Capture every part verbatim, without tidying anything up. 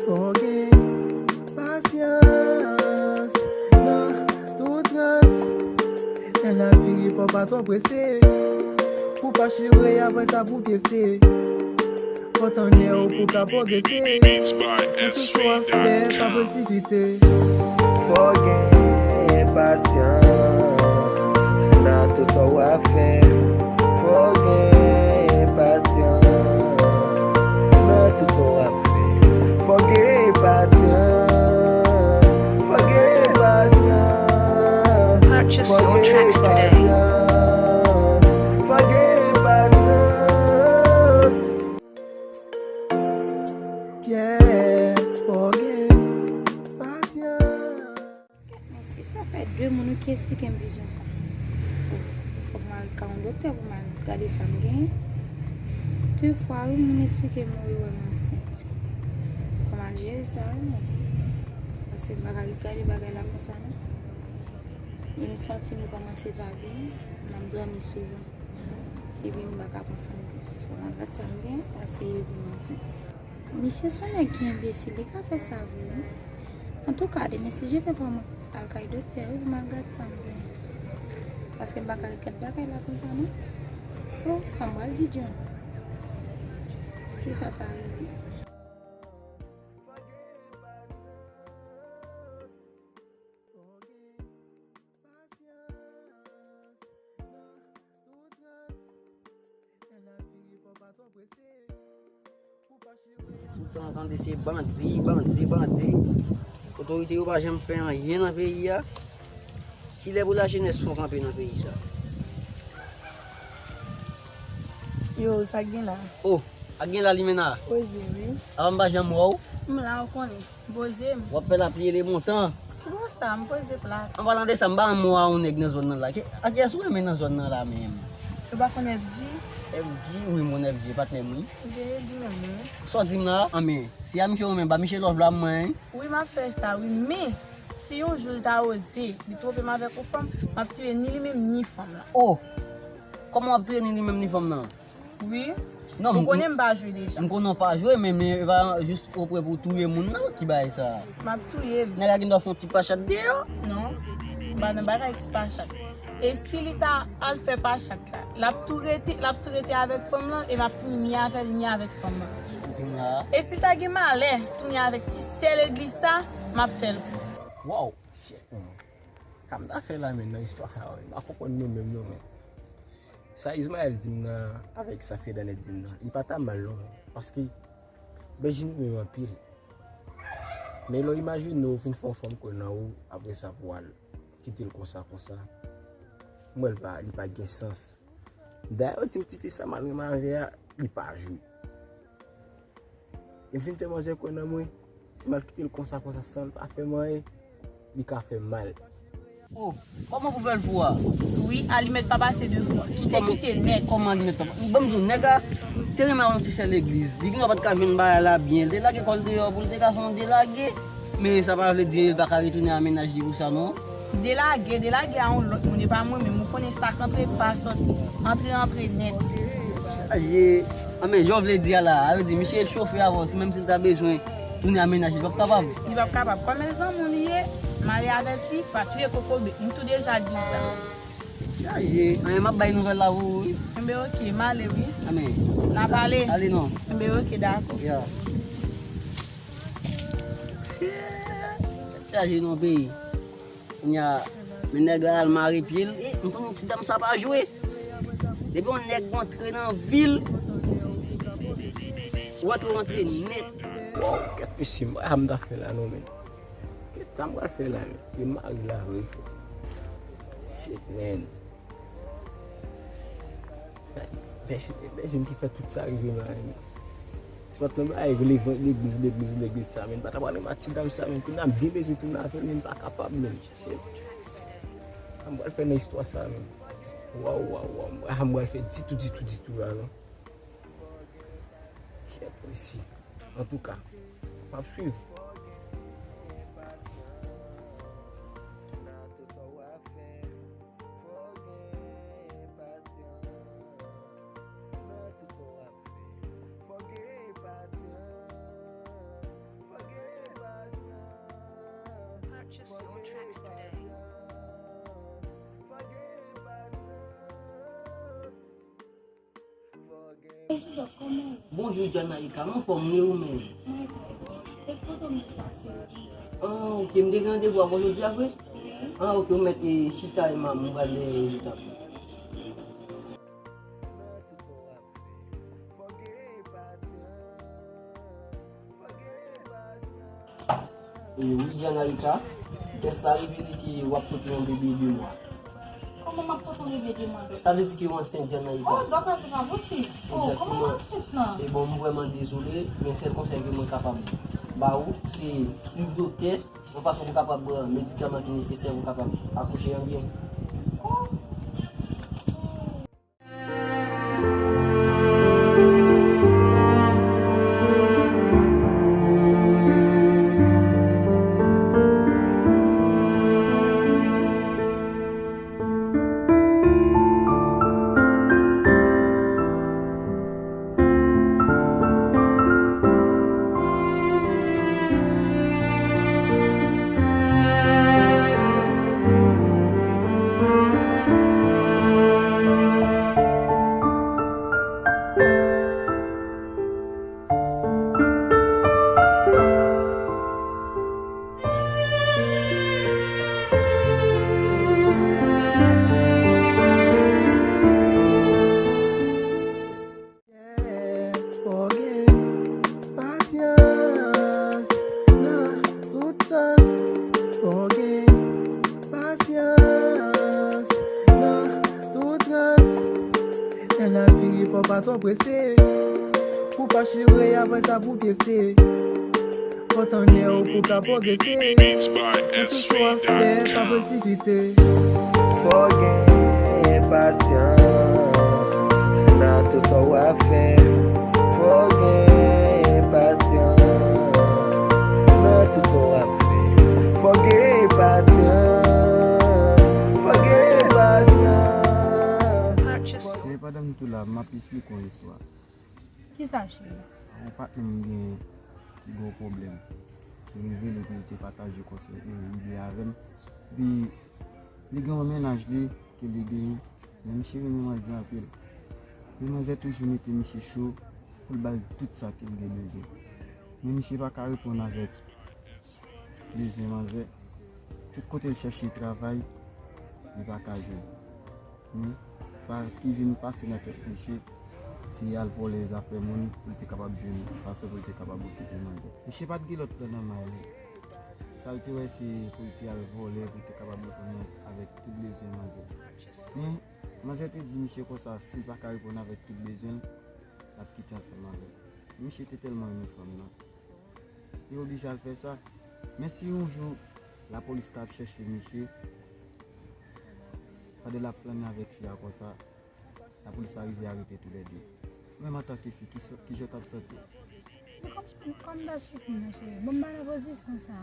Fò w gen pasyans nan tout rans. Nan lavi, fò w pa twò prese. Pou w pa chire, apre sa pou w pyese. Fò w tann lè w pou w ka pwogrese. Nan tout sa w ap fè, pa presipite. Fò w gen pasyans nan tout sa w ap fè. Fò w gen pasyans nan tout sa w ap fè. Fò w gen pasyans, fò w gen pasyans. Purchase your tracks today. Fò w gen pasyans. Yeah, fò w gen pasyans. Men si sa fè de moun wi ki eksplike m vizyon sa. Bon, fòk m al ka yon doktè pou m al gade sa m genyen. De fwa wi, moun eksplike m wi, wè m ansent. Fò m al jere sa wi, mwen. Paske m pa ka ret gade bagay la konsa non. E m santi m kòmanse pa byen, m ap dòmi souvan. Epi m pa ka pran san plis. Fò m al gad sa m gen, paske yo di m ansent. Misye se yon nèg ki enbesil, li ka fè sa vre wi. Antouka, demen si Dye vle fò m al kay doktè wi, pou m al gad sa m gen. Paske m pa ka ret gad bagay la konsa non. Oh, sa m pral di John? Si sa ta rive. Fò w gen pasyans nan tout rans. Nan lavi, fò w pa twò prese. Pou w pa chire. Toutan w tande se bandi, bandi, bandi. Otorite yo pa janm fè anyen nan peyi a. Kilè pou lajenès fon kanpe nan peyi sa? Yo, sa k gen la? Oh, sa k gen la, Limena? Poze wi. Avan m pa janm wè w. M la, ou konnen. Poze m. W ap fè lapli ele montan. Ki bò sa? M poze plat. An palan de sa, m pa renmen wè yon nèg nan zòn nan la. Ki, a kiyès ou renmen nan zòn nan la menm? Ou pa konn F G? F G, wi, m konn F G, patnè m, wi. Li menm, wi. Sa w di m la? Anben, si a misye renmen, ba misye love la mwen, wi. Wi, m ap fè sa, wi, men si yon jou l ta oze, li twonpe m avèk yon fanm, m ap touye ni li menm, ni fanm lan. Oh! Kòman w ap touye ni li menm, ni fanm nan? Wi. Non, ou konnen m pa jwe deja. M konnen w pa jwe, men, men e pa jis ou prè pou w touye moun nan ki bagay sa. M ap touye l. Nèg la gendwa fè yon ti pachat deyò. Non, m pa nan bagay ti pachat. E si li ta al fè pachat la, l ap tou rete, l ap tou rete avèk fanm lan, e m ap fini ni avè l, ni avèk fanm lan. Sa w di m la? E si l ta gen malè tounen avèk ti sè legliz sa, m ap fè l fou. Waw, shit, man. Sa m ta fè la, men, nan istwa sa, m pa konprann mwen menm, non, men. Sa Ismaël di m nan, avèk sa Fedane di m nan, li pa ta mal non, paske Bedjine renmen m anpil. Men lè w imajine w fin fè yon fanm kwè nan ou, apre sa pou w al kite l konsa, konsa. M wè l pa, li pa gen sans. Dayè, yo di m tifi sa m al renmen avè a, li pa jwe. E m fin fè manzè kwè nan mwen, si m al kite l konsa, konsa, san l pa fè m anyen, li ka fè m mal. Oh, kòman pou fè l fou a? Wi, alimèt pa pase de fwa. Li te kite nèt. Kòman alimèt pa pase? Ban m di w, nèg la te renmen yon ti sè legliz. Li gendwa pa t ka jwenn bagay la byen. Li te lage kò l deyò pou l te ka fè yon delage. Men sa pa vle di li pa ka retounen a mennaj li pou sa, non. Delage, delage a yon lòt moun, e pa mwen menm. Ou konnen sa k antre pa sòti. Antre, antre nèt. Chaje. Anben, jan w vle di a la, sa vle di misye chofe avè w, si menm si l ta bezwen tounen a mennaj li, li p ap kapab. Li p ap kapab. Kòm e zanmi w li ye, male avèti, pa touye kokobe. M tou deja di w sa. Chaje. Anyen, m ap bay nouvèl la pou ou, wi. Enben, oke, m ale, wi. Anben. N a pale. Ale non. Enben, oke, dakò. Ya. Chaje non, peyi. Kounye a, men nèg la al mare pye l. E, m konnen ti dam sa pa jwe. Depi yon nèg rantre nan vi l, ou antre, ou antre nèt. Waw, kèt mesye, m pa konn sa m ta fè la non, men. Kèt sa m pral fè la, men. E mari la vre, frè. Shit, man. Bèjin, Bèjin ki fè tout sa rive la, men. Si pa t nan bagay legliz, legliz, legliz sa, men, m pa ta pral renmen ak ti dam sa, men. Kounye a m byen bezwen tounen avè l, men m pa kapab, men. Shit. Sa m pral fè nan istwa sa, men. Waw, waw, waw. M pral fè ditou, ditou, ditou la, non. Shit, mesye. Antouka, m ap swiv. Fò gen pasyans nan tout sa w ap fè. Fò gen pasyans, fò gen Bonjou, Dok, kòman w ye? Bonjou, Janaïka, m anfòm, wi, ou menm? Mwen, e kote w mèt pase jodi a? Ah, ok, m te gen randevou avè w jodi a vre? Wi. Ah, ok, ou mèt, e, chita e m ap, m pral gen rezilta pou ou. E wi, Janaïka, tès la revele ke w ap pote yon bebe de mwa. Kòman m ap pote yon bebe de mwa, Dok? Sa vle di ke w ansent, Janaïka. Oh, Dok, se pa posib. Oh, kòman m ansent la? E bon, m vrèman dezole, men sèl konsèy ke mwen kapab ba ou, se swiv doktè, yon fason pou kapab pran medikaman ki nesesè pou kapab akouche an byen. Oh. Fò gen pasyans nan tout sans. Fò gen pasyans nan tout rans. Nan lavi, fò pa twò prese. Pou pa chire, apre sa pou pyese. Fò tande w pou ka pwogrese. Nan tout sa w ap fè, pa presipite. Fò gen pasyans nan tout sa w ap fè. Fò gen pasyans nan tout sa w ap fè. Fò gen pasyans, fò gen pasyans. Cheri, pandan m tou la, m ap esplike w yon istwa. Kisa, cheri? Yon patnè m gen ki gen yon pwoblèm. Li revele ke li te pataje konsèy, e, ide avè m. Epi, li gen yon mennaj li ke li genyen, men misye renmen manzè anpil. Men manzè toujou mete misye cho pou l ba l tout sa ke l gen bezwen. Men misye pa ka reponn avèk bezwen manzè. Tout kote l chèche travay, li pa ka jwenn. Men sa ki vin pase nan tèt misye, se al vòlè zafè moun pou l te kapab jwenn fason pou l te kapab okipe manzè. Misye pa t gen lòt plan nan may li. Sa l te wè se pou l te al vòlè, pou l te kapab reponn avèk tout bezwen manzè. Men manzè te di misye konsa, si l pa ka reponn avèk tout bezwen l, l ap kite ansanm avè l. Misye te tèlman renmen fanm nan. Li oblije al fè sa. Men si yon jou lapolis ta ap chèche misye, pandan l ap flannen avèk fi a konsa, lapolis la rive arete toulède. Ou menm antanke fi, ki sa, kijan w t ap santi w? M konn, m konn ta soti, monchè. Bon, m pa nan pozisyon sa.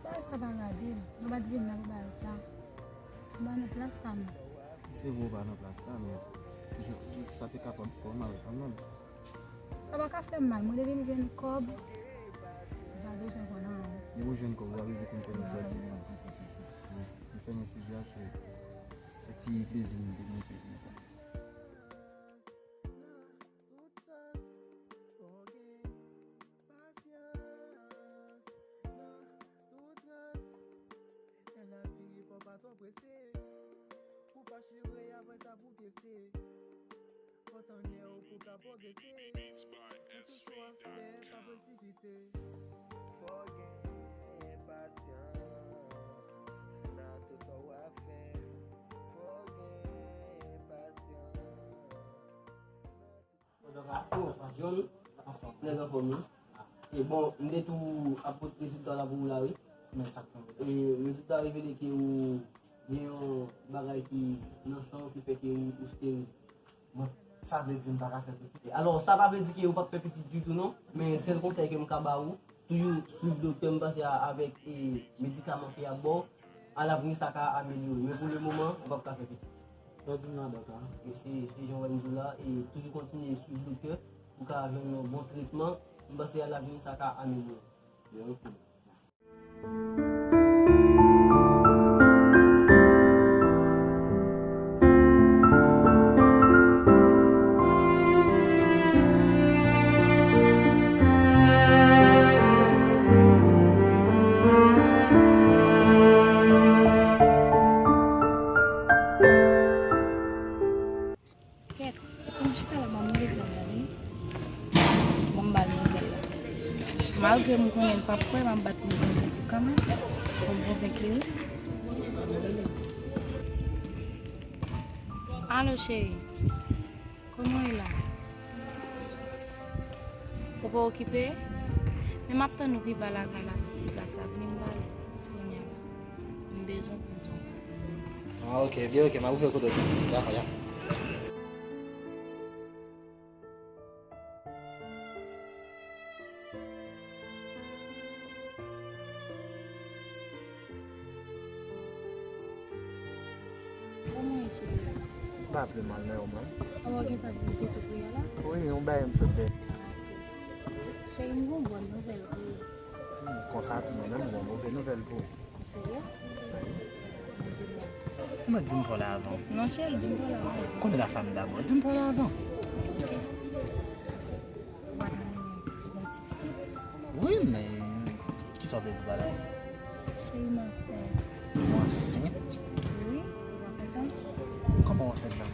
Bagay sa pa gade m. Mwen pa t vin la pou bagay sa. M pa nan plas sa, mwen. Se vre w pa nan plas la, men kijan, sa te kapab fè w mal kanmenm. Sa pa ka fè m mal. Mwen depi m jwenn kòb, m pa bezwen konn anyen. Depi w jwenn kòb, w pa bezwen konn kote l soti. Wi, wi, wi. Wi. Nou fèmen sijè a, cheri. Se ti plezi m te mete pou ou. Nan lavi, fò pa twò prese. Pou pa chire, apre sa pou pyese. Fò tande w pou ka pwogrese. Nan tout sa w ap fè, pa presipite. Fò gen pasyans nan tout sa w ap fè. Fò gen pasyans nan tout Nèg anfòm, wi. E bon, m te tou ap pote rezilta la pou ou la, wi. Men sa k tonbe. E rezilta revele ke ou gen yon bagay ki nan san w ki fè ke ou, ou steril. Bon, sa vle di m pa ka fè pitit? Alò, sa pa vle di ke ou p ap fè pitit ditou, non. Men sèl konsèy ke m ka ba ou, toujou swiv doktè, m panse a, avèk, e, medikaman ke y ap ba w, alavni sa ka amelyore. Men pou lemoman, ou p ap ka fè pitit. Sa w di m la, dòk, a? E se, se jan w wè m di w la, e toujou kontinye swiv doktè, ou ka jwenn yon bon tretman, m panse alavni sa ka amelyore. Byen, ok. M konnen l p ap kwè, m ap bat pou m konvenk li kanmenm. Pou m konvenk li, wi. Alo, cheri. Kòman w ye la? Ou pa okipe? Men m ap tann ou pi ba lakay la sou ti plas la. Vini m pale kounye a la. M bezwen pou m di w. Ah, ok, byen, ok, m ap rive kote w. Dakò, ya. Kòman w ye, cheri? M pa pi mal, non, ou menm? Kòman w gentan vin kote w ye la? Wi, yon bagay m sot dèyè. Cheri, m gen yon bòn nouvèl pou ou. Hmm, konsa tou, mwen menm, m gen yon move nouvèl pou ou. Ou serye? Wi. Ou mèt di m pale avan. Non, cheri, di m pale avan. Konnen la fanm dabò, di m pale avan. Ok. Ou pa t renmen yon ti pitit? Wi, men kisa w vle di pa la? Cheri, m ansent. Ou ansent? Wi, ou pa kontan? Kòman w ansent la?